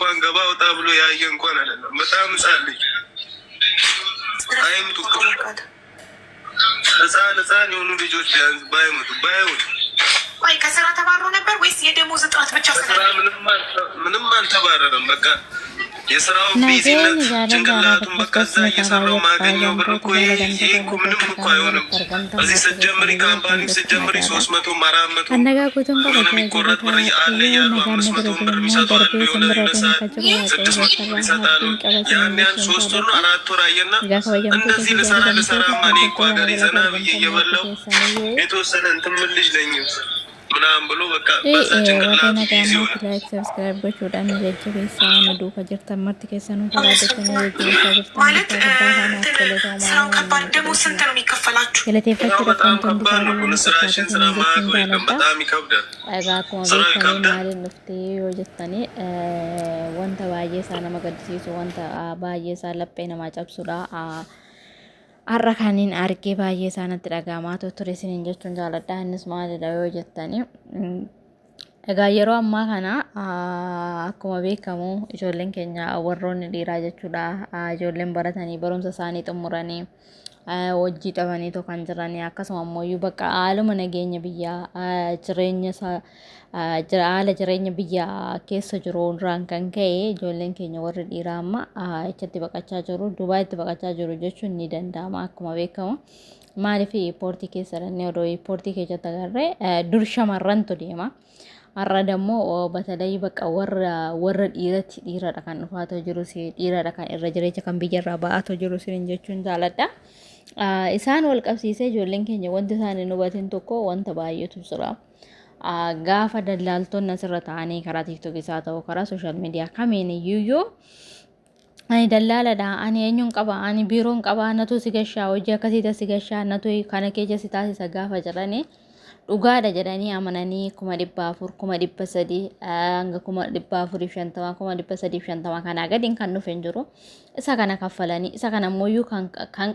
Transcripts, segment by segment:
እንኳን ገባ ወጣ ብሎ ያየ እንኳን አይደለም። በጣም ህጻን ልጅ አይምጡ። ህፃን ህፃን የሆኑ ልጆች ቢያንስ ባይመጡ ባይሆን። ቆይ፣ ከስራ ተባሮ ነበር ወይስ የደሞዝ እጥረት ብቻ? ከስራ ምንም አልተባረረም። በቃ የስራው busy ነት Nageenyi jaalala ጭንቅላቱን በቃ እዛ akkasumas እየሰራው ማገኘው ብር እኮ ይሄ baay'ee እኮ ምንም እኮ አይሆንም። እዚህ ስትጀምሪ company ስትጀምሪ 300ም 400 Kan nagaa guutuun qaba የሆነ የሚቆረጥ ብር አለ እያሉ tajaajila 500ም nagaan ብር nagara የሚሰጡ immoo አሉ። darbee የሆነ simbira የሆነ deema ሰዓት kan jiru ስድስት waaqayyo መቶ ብር har'a ይሰጣሉ። abdiin qaba ያን isiniin ያን jechuun 3 ወር ነው jaalladha. 4 ወር አየና Egaa kabajamtoota እንደዚህ fi ልሰራ jaallatamtoota ልሰራማ እኔ እኮ hordoftoota ሀገሬ jaalala ዘና ብዬ argamtan እየበላሁ maatii keessaniyyee የተወሰነ እንትን ምን ልጅ ነኝ ምናምን ብሎ በቃ fi በዛ warra ጭንቅላቱ nagaa busy ሆነ። maatii like subscribe gochuudhaan nu jajjabeessaa. Nu duuka jirtan marti keessanuu karaa jettanii jajjabeessaa jirtan ማለት guddaa guddaa kanaaf ስራው galatoomaa. ከባድ ደግሞ ስንት ነው የሚከፈላችሁ? ስራው Galateeffachuudhaaf በጣም wanti hundi ከባድ ነው። isaa nama ኮንስትራክሽን fakkaata ስራ isiniin jechuun ማያውቀው የለም። jaaladha. በጣም ይከብዳል። Egaa akkuma ስራው beektanii ይከብዳል። maaliin dhuftee yoo jettanii, wanta baay'ee isaa nama gaddisiisu, wanta baay'ee isaa laphee namaa cabsudha. Har'a kanin argee baay'ee isaa natti dhaga'amaa ture isiniin jechuun jaaladha. Innis maalidha yoo jettanii, egaa yeroo ammaa kana akkuma beekamu ijoolleen keenya warroonni dhiiraa jechuudha, ijoolleen baratanii barumsa isaanii xumuranii hojii dhabanii kan jiranii, akkasuma ammoo bakka haaluma nageenya biyyaa, jireenya isaa, haala jireenya biyya keessa jiru irraan kan ka'e ijoolleen keenya warri dhiiraa amma achatti baqachaa jiru, Dubaayitti baqachaa jiru jechuun ni danda'ama. Akkuma beekamu maaliif poortii keessa dhannee odoo poortii keessatti agarree dur shamarrantu deema. Har'a dammoo በተለይ በቃ warra dhiiratti dhiiradha kan dhufaatoo jiru, dhiiradha kan irra jireenya kan biyyarraa ba'aatoo jiru isiniin jechuun jaaladha. Isaan wal qabsiisee ijoolleen keenya wanti isaan hin hubatin tokko wanta baay'eetu jira. Gaafa dallaaltonni asirra ta'anii karaa TikTokis haa ta'u karaa social media kamiin iyyuu, ani dallaaladha, ani eenyuun qaba, ani biiroon qaba, natu si gashaa, hojii akkasiita si gashaa, natu kana keessa si taasisa gaafa jedhanii, dhugaadha jedhanii amananii 400,000, 300,000 hanga 450,000, 350,000 kanaa gadiin kan dhufe hin jiru. Isa kana kaffalanii, isa kana ammoo kan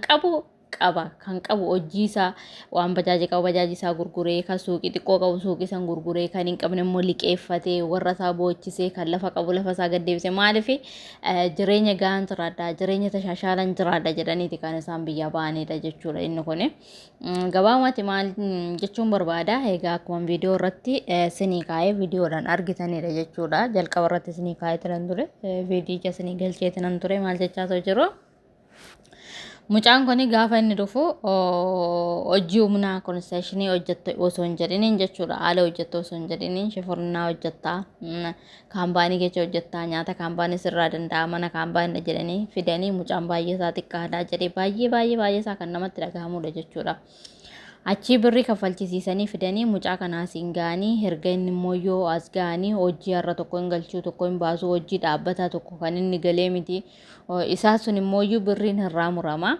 qabu qaba, kan qabu hojii isaa waan bajaajii qabu bajaajii isaa gurguree, kan suuqii xiqqoo qabu suuqii san gurguree, kan hin qabne immoo liqeeffatee warra isaa boochisee, kan lafa qabu lafa isaa gaddeebisee, maaliif jireenya gahaan jiraadha, jireenya tashaashaalan jiraadha jedhaniiti kan isaan biyyaa ba'anidha jechuudha inni kuni. Gabaabumatti maal jechuun barbaada? Egaa akkuma viidiyoo irratti sinii kaa'ee viidiyoodhaan argitanidha jechuudha. Jalqaba irratti sinii kaa'ee turan ture, viidiyicha sinii galchee turan ture. Maal jechaa jiru? Mucaan kun gaafa inni dhufu hojii humnaa construction hojjette osoo hin jedhiniin jechuudha. Haala hojjette osoo hin jedhiniin shifurnaa hojjettaa, company keessa hojjettaa, nyaata company sirraa danda'a, mana company jedhanii fidanii, mucaan baay'ee isaa xiqqaadha jedhee baay'ee baay'ee baay'ee isaa kan namatti dhagahamudha jechuudha. Achii birrii kaffalchisiisanii fidanii mucaa kana asiin ga'anii, erga inni immoo yoo as ga'anii hojii har'a tokko hin galchuu, tokko hin baasuu, hojii dhaabbataa tokko kan inni galee miti. Isaa sun immoo birriin irraa murama.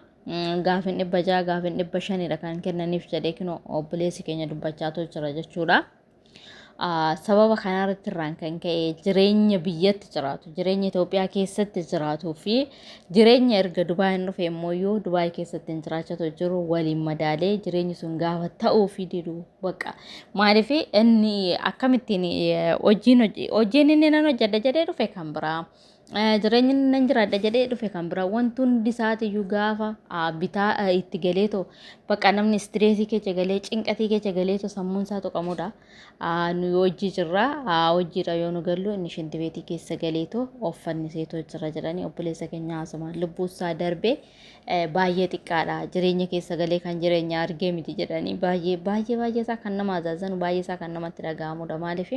Gaafin 600, gaafin 500dha kan kennaniif jedhee kinoo obboleessi keenya dubbachaatu jira jechuudha. Sababa kanarratti irraan kan ka'e jireenya biyyatti jiraatu, jireenya Itoophiyaa keessatti jiraatuu fi jireenya erga Dubaayin dhufe immoo Dubaay keessatti hin jiraachatu jiru waliin madaalee jireenyi sun gaafa ta'uu fi didu, bakka maaliif inni akkamittiin hojiin inni nan hojjedha jedhee dhufe kan biraa, jireenyi inni nan jiraadha jedhee dhufe kan biraa, wanti hundi isaatiyyuu gaafa bitaa itti galeetoo bakka namni stress keessa galee, cinqatii keessa galeetoo sammuun isaa tuqamudha. Nu hojii jirra, hojiidha yoo nu gallu inni shinti beetii keessa galeetoo of fanniseetoo jira jedhanii obboleessa keenya haasa'an. Lubbuu isaa darbee baay'ee xiqqaadha, jireenya keessa galee kan jireenya argee miti jedhanii, baay'ee baay'ee baay'ee isaa kan nama azaazanu, baay'ee isaa kan namatti dhaga'amudha. Maaliif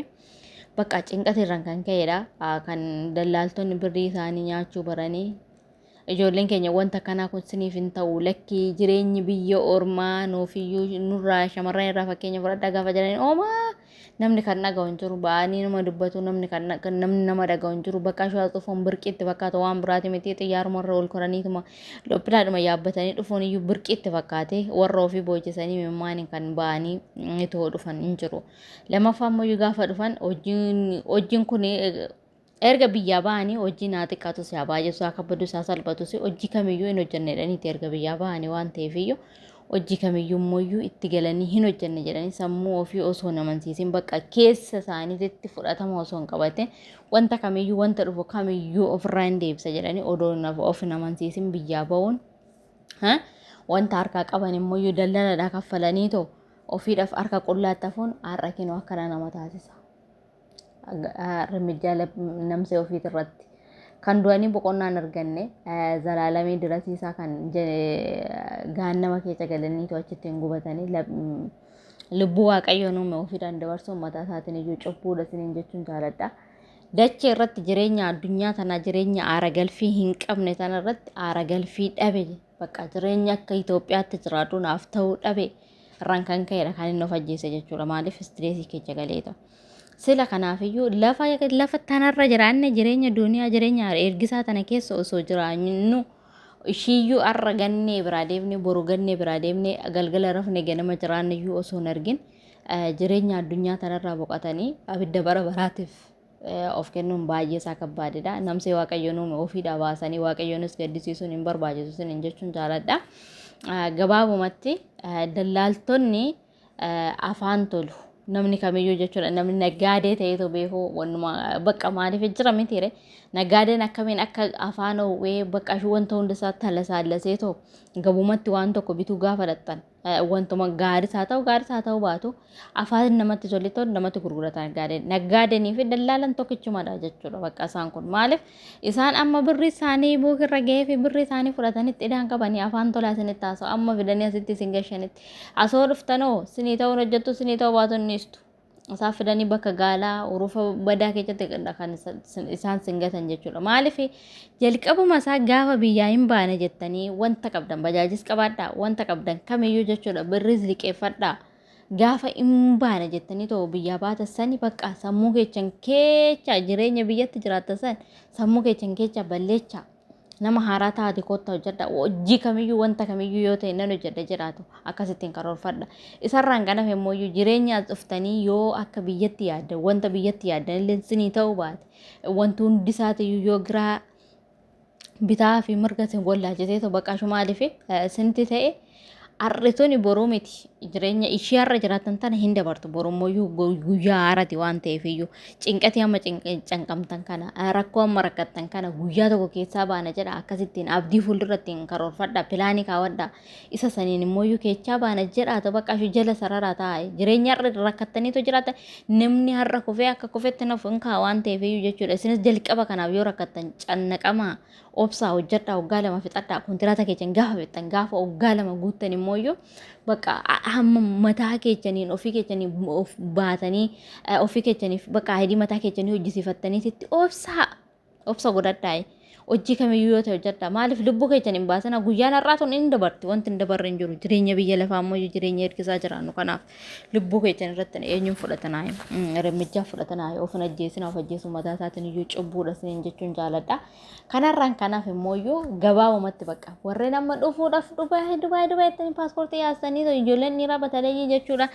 bakka cinqata irraan kan ka'edha kan dallaaltonni birrii isaanii nyaachuu baranii, ijoolleen keenya wanta akkanaa kun siniif hin ta'u, lakkii jireenyi biyya ormaa nuufiyyuu nurraa shamarran irraa fakkeenya fudhadhaa gaafa jedhanii, oomaa namni kan dhaga'u hin jiru. Ba'anii nama dubbatu, namni kan namni nama dhaga'u hin jiru. Bakka shawaa dhufuun birqiitti fakkaata, waan biraati miti. Xiyyaaruma irra ol koraniituma lophilaadhuma yaabbatanii dhufuun iyyuu birqiitti fakkaate, warra ofii boojisanii mimmaaniin kan ba'anii itoo dhufan hin jiru. Lammaffaa immoo gaafa dhufan hojiin kun erga biyyaa ba'anii hojii naa xiqqaatus haa baay'atu, haa kabbadus, haa salphatus, hojii kamiyyuu hin hojjennedhaniiti erga biyyaa ba'anii waan ta'eef iyyuu Hojii kamiyyuu immoo itti galanii hin hojjenne jedhanii sammuu ofii osoo hin amansiisin, bakka keessa isaaniitti fudhatama osoo hin qabatin, wanta kamiyyuu, wanta dhufu kamiyyuu ofirraa hin deebisa jedhanii odoo of hin amansiisin biyyaa ba'uun, wanta harkaa qaban immoo dallaladhaa kaffalanii too ofiidhaaf harka qullaatti hafuun har'a kinoo akkana nama taasisa. Rimmijaa namsee ofiitirratti. Kan du'anii boqonnaa hin arganne, zalaalamii dirasiisaa kan gaannama keessa galanii achitti hin gubatanii, lubbuu Waaqayyoon uume ofiidhaan dabarsuun mataa isaatiin iyyuu cubbuudha isiniin jechuun jaaladha. Dachee irratti jireenya addunyaa tanaa, jireenya aara galfii hin qabne tana irratti aara galfii dhabe, bakka jireenya akka Itoophiyaatti jiraatu naaf ta'uu dhabe irraan kan ka'edha kan inni of ajjeese jechuudha. Maaliif stress keessa galee ta'u. Sila kanaafiyyuu lafa tanarra jiraanne, jireenya duniyaa, jireenya ergisaa tana keessa osoo jiraannu, ishiiyyuu har'a gannee biraa deemne, boru gannee biraa deemne, galgala rafne ganama jiraanne iyyuu osoo hin argin, jireenya addunyaa tanarraa boqotanii abidda bara baraatiif of kennuun baay'ee isaa kabbaadidha. Namsee Waaqayyoon uume ofiidhaa baasanii Waaqayyoonis gaddisiisuun hin barbaachisu isiniin jechuun jaaladha. Gabaabumatti dallaaltonni afaan tolu. Namni kamiyyuu jechuudha, namni naggaadee ta'etu beeku wannuma bakka maaliif jira mitiire, naggaadeen akkamiin akka afaan ho'ee bakka wanta hundasaa talasaallasee too gabumatti waan tokko bituu gaafa dhaqxan, wantuma gaariis haa ta'u, gaariis haa ta'u baatu, afaan namatti tole tolu namatti gurguratan. Naggaadeenii fi dallaalan tokkichumadha jechuudha. Bakka isaan kun maaliif isaan amma birri isaanii buukirra gahee fi birri isaanii fudhatanitti idaan qabanii afaan tolaa isinitti haasa'u. Amma fidanii asitti isin gashanitti asoo dhuftanoo sinii ta'uun hojjettu, sinii ta'uu baatu innistu isaan fidanii bakka gaalaa urufa badaa keessatti kan isaan singatan jechuudha. Maaliif jalqabuma isaa gaafa biyyaa hin baane jettanii wanta qabdan, bajaajis qabaadhaa, wanta qabdan kamiyyuu jechuudha, birris liqeeffadhaa. Gaafa hin baane jettanii ta'u biyyaa baata sani, bakka sammuu keessan keessa jireenya biyyatti jiraatta san sammuu keessan keessa balleechaa. Nama haaraa taate kottaa hojjedha. Hojii kamiyyuu, wanta kamiyyuu yoo ta'e nan hojjedha jedhaatu akkasittiin karoorfadha. Isarraan kan hafe immoo jireenya as dhuftanii yoo akka biyyatti yaaddan, wanta biyyatti yaaddan illee sinii ta'uu baate, wanti hundi isaatiyyuu yoo giraa bitaa fi mirga isin wallaalchisee ta'u, bakka maaliif sinti ta'e, har'i tuni boruu miti. Jireenya ishii har'a jiraatan tana hin dabartu, borummoo guyyaa haaraati waan ta'eef iyyuu, cinqatii amma canqamtan kana, rakkoo amma rakkattan kana guyyaa tokko keessaa baana jedha. Akkasittiin abdii fuuldura ittiin karoorfadha, plan kaawwadha. Isa saniin immoo keessaa baana jedha. Bakka jala sararaa taa'e jireenya har'a rakkattaniitu jiraatan, namni har'a kufee akka kufetti nafu hin kaa waan ta'eef iyyuu jechuudha. Isinis jalqaba kanaaf yoo rakkattan cannaqamaa, obsaa hojjedhaa, waggaa 2 fixadhaa. Kontiraata keessan gaafa fixxan, gaafa waggaa 2 guuttan immoo iyyuu bakka hamma mataa keessaniin ofii keessanii of baatanii, ofii keessaniif bakka hidii mataa keessanii hojjisiifattanii sitti obsaa, obsa godhadhaa. Hojii kamiyyuu yoo ta'e hojjedhaa. Maaliif lubbuu keessan hin baasina? Guyyaan har'aa tun hin dabarti, wanti hin dabarre hin jiru. Jireenya biyya lafaa ammoo jireenya ergisaa jiraannu kanaaf lubbuu keessan irratti eenyuun fudhatanaa, rimmichaa fudhatanaa? Of hin ajjeesina. Of ajjeesuu mataa isaatiin iyyuu cubbuudha isiniin jechuun jaaladha. Kanarraan kanaaf immoo iyyuu gabaabumatti bakka warreen amma dhufuudhaaf Dubaay, Dubaay, Dubaay jettanii paaspoortii yaasanii, ijoolleen dhiiraa bataleeyyii jechuudha.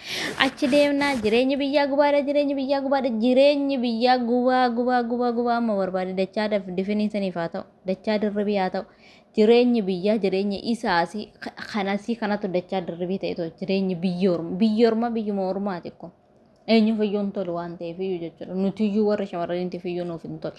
Achi deemnaa, jireenyi biyyaa gubaadha, jireenyi biyyaa gubaadha, jireenyi biyyaa gubaa gubaa gubaa gubaa amma barbaade dachaa difinii saniif haa ta'u, dachaa dirribii haa ta'u. Jireenyi biyyaa jireenya isaasii kanasii kanatu dachaa dirribii ta'e. Jireenyi biyya orma, biyya orma, biyyuma ormaati kun. Eenyuuf iyyuu hin tolu waan ta'eef iyyuu jechuudha. Nuti iyyuu warra shamarraniitiif iyyuu nuuf hin tolu.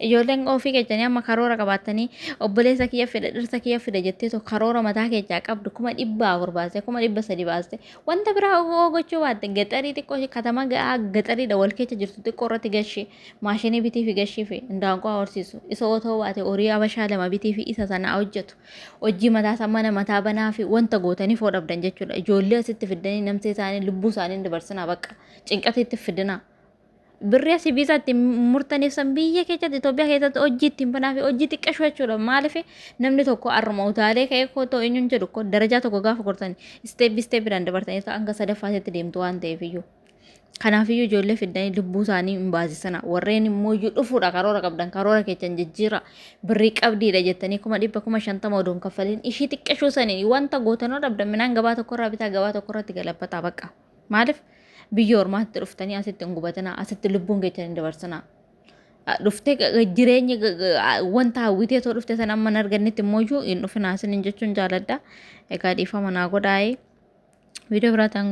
Ijoolleen ofii keessanii amma karoora qabaattanii, obboleessa kiyya fida, dhirsa kiyya fida jettee tokko karoora mataa keessaa qabdu, 400,000 baastee, 300,000 baastee, wanta biraa oo gochuu baatte, gaxarii xiqqoo katama ga'aa gaxariidha wal keessa jirtu xiqqoo irratti gashii maashinii bitii fi gashii fi indaanqoo horsiisu, isa oo ta'uu baate horii abashaa lama bitii fi isa sana hojjetu, hojii mataa isaa mana mataa banaa fi wanta gootanii foo dhabdan jechuudha. Ijoollee asitti fiddanii namsee isaanii, lubbuu isaanii hin dabarsinaa, bakka cinqata itti fidinaa. Birrii asii viizaa ittiin murtaniif san biyya keessatti, Itoophiyaa keessatti hojii ittiin banaa fi hojii xiqqashuu jechuudha. Maaliif namni tokko har'uma utaalee ka'ee koo ta'u eenyuun jedhu koo darajaa tokko gaafa kortani step stepiidhaan dabartanii hanga sadaffaatti deemtu waan ta'eef iyyuu. Kanaafiyyuu ijoollee fiddanii lubbuu isaanii hin baasisana. Warreen immoo iyyuu dhufuudha karoora qabdan, karoora keessan jijjiira. Birrii qabdiidha jettanii 100,000, 50,000 odoo hin kaffalin, ishii xiqqashuu saniin wanta gootanoo dhabdan, midhaan gabaa tokkorraa bitaa, gabaa tokkorratti galabbataa bakka. Maaliif biyya ormaatti dhuftanii asitti hin gubatinaa, asitti lubbuun keessan hin dabarsinaa. Dhuftee jireenya wanta hawwitee too dhufte sana amma hin argannetti immoo iyyuu hin dhufinaa isiniin jechuun jaaladha. Egaa dhiifama naa godhaa'ee. Viidiyoo biraatiin.